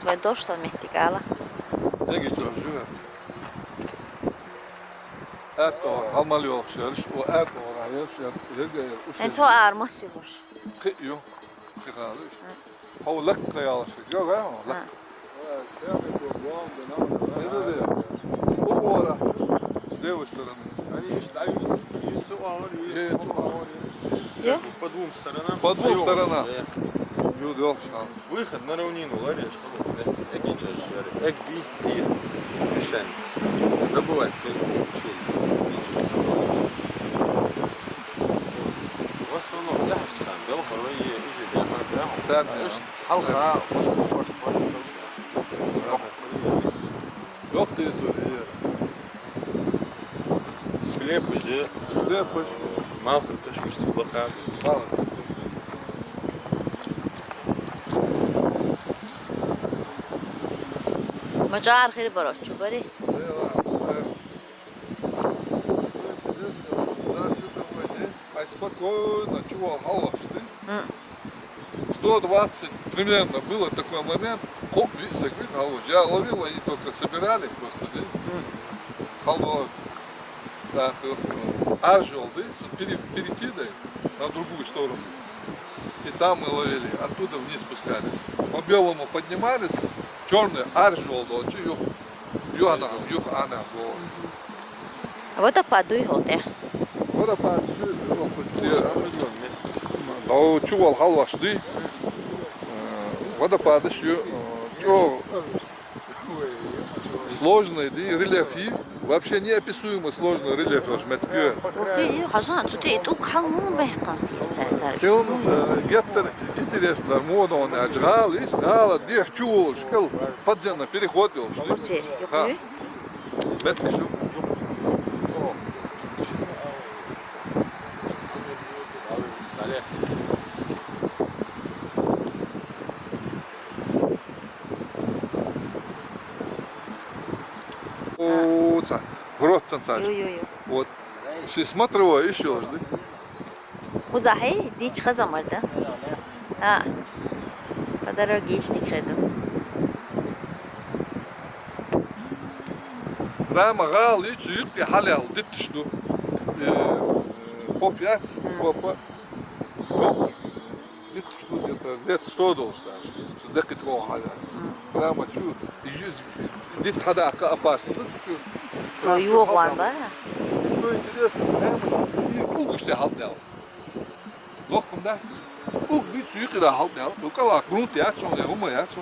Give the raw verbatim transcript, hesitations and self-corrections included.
Вай дошта меттиг ала. Эгичо живет. Это Амалио шерш, у это Раил шерш, Эгер у Эн шерш. Цо армас югуш. Кы ю. Кы халыш. Хау лак каялаш. Йо га лак. Не, не, не. У ора. С левой стороны. Они ещё дают. Яйцо, а он Яйцо. По двум сторонам. По двум сторонам. Даём. Ю дёл шал. Выход на равнину, лареш, халу, эк, эк, ичаш, яре, эк, би, кир, мишень. Добывать, пе-, ушли. Ничего, что. В основном, тяжко там, бел, порой, и, и же, бел, порой, бел. Да, да. Ишт, халха, ус, ус, ус, ус. Ёх, ты это, э. Слепый же. Слепый. Мало кто ж мышцы плохая. Мало. Мажар хири баро, чу бари? Э, ладно, э. Интересно, за световой день. Ай, спокойно, чего, халаш ты? М. Сто двадцать примерно было такой момент. Коп, ви-, сагвит, халаш. Я ловил, они только собирали просто, да? М. Халаш. Да, то есть, ну, аржол, да, пере-, перейти, да, на другую сторону. И там мы ловили, оттуда вниз спускались. По белому поднимались, черный аржол, да, чи ю-, юхана, юхана, вот. Водопад дуй хотя. Водопад, чё, вот, вот, э, да, чё, вал, халваш, да? Э, водопад ещё, э, чё, Сложный, да, рельеф и вообще неописуемо сложный рельеф, уж меткио. Окей, хажан, цути итук халму байкан ти цай цай. Тем, э, геттер интересно, модон, а жгал, и сгала, дих чуол, шкал, подземный переход, ёл, что ли? Оцер, Ха. Ёкуй. Меткишу. О, ца, грот цан цаш. Ё, ё, ё. Вот. Ши смотревой ещё жди. Кузахи, дич хазамарда. А. По дороге ич дикхеду. Прямо гал ич юк и халял дитш ду. Э, э, По пять, М. По, по. По. Где-то что, где-то лет сто должен стать, что декет кого хада. Прямо чу, и жизнь, где-то хада ка опасно, ну, чуть-чуть. То юг ван ба? Что интересно, прямо, и угу все халдел. Лох кум дас. Уг бит сюйки да халдел. Ну, кала, грунт я, что, я, ума я, что.